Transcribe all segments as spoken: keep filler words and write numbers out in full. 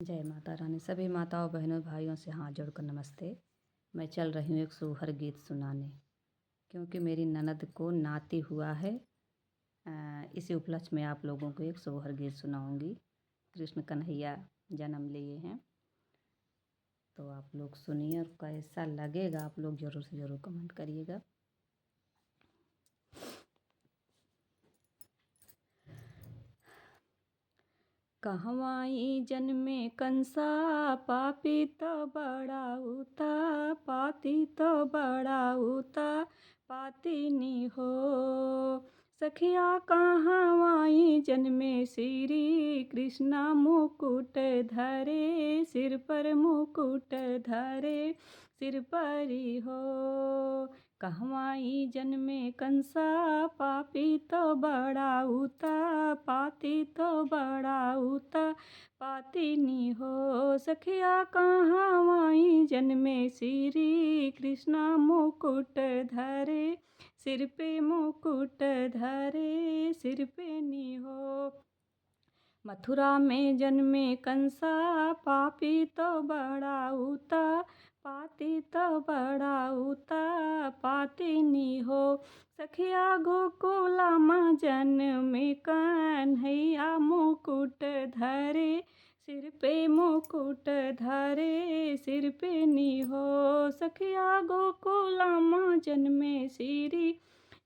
जय माता रानी। सभी माताओं, बहनों, भाइयों से हाथ जोड़कर नमस्ते। मैं चल रही हूँ एक सोहर गीत सुनाने, क्योंकि मेरी ननद को नाती हुआ है। अ, इसी उपलक्ष्य में आप लोगों को एक सोहर गीत सुनाऊंगी। कृष्ण कन्हैया जन्म लिए हैं, तो आप लोग सुनिए और कैसा लगेगा आप लोग जरूर से जरूर comment करिएगा। कहवाई जन्मे कंसा, पापी तो बड़ा उता, पाती तो बड़ा उता, पातिनी हो। सखिया कहवाई जन्मे श्री कृष्णा, मुकुट धरे सिर पर, मुकुट धरे सिर परी हो। कहवाई जन्मे कंसा, पापी तो बड़ा उता, पाती तो बड़ा उता, पातिनी हो। सखिया कहवाई जन्मे श्री कृष्णा, मुकुट धरे सिर पे, मुकुट धरे सिर पे नी हो। मथुरा में जन्मे कंसा, पापी तो बड़ा उता, पाती तो बड़ा उता, पातिनी हो। सखिया गोकुला मा जन्मे कन्हैया, मुकुट धरे सिर पे, मुकुट धरे सिर पे नी हो। सखिया गोकुला मा जन्मे श्री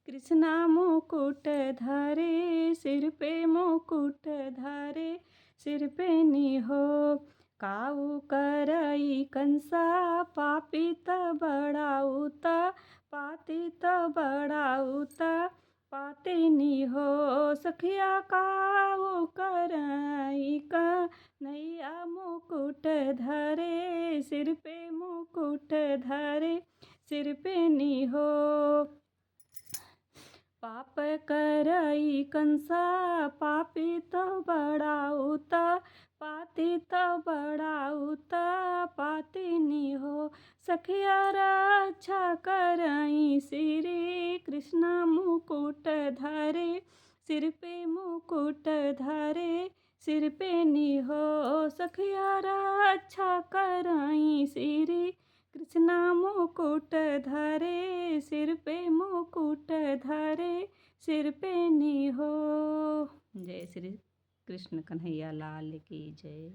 कृष्णा, मुकुट धरे सिर पे, मुकुट धरे सिर पे नी हो। काऊ करई कंसा, पापी त बड़ा उता, पाती त बड़ा उता, पातिनी हो। सखिया काऊ करई कन्हैया, मुकुट धरे सिर पे, मुकुट धरे सिर पे नी हो। पाप करई कंसा, पापी तो बड़ा उता, पाती तो बड़ा उता, पातिनी हो। सखिया रक्षा करई श्री कृष्णा, मुकुट धरे सिर पे, मुकुट धरे सिर पे नी हो। सखिया रक्षा करई श्री कृष्णा, मुकुट धरे सिर पे, मुकुट धरे सिर पे नी हो। जय श्री कृष्ण कन्हैया लाल की जय।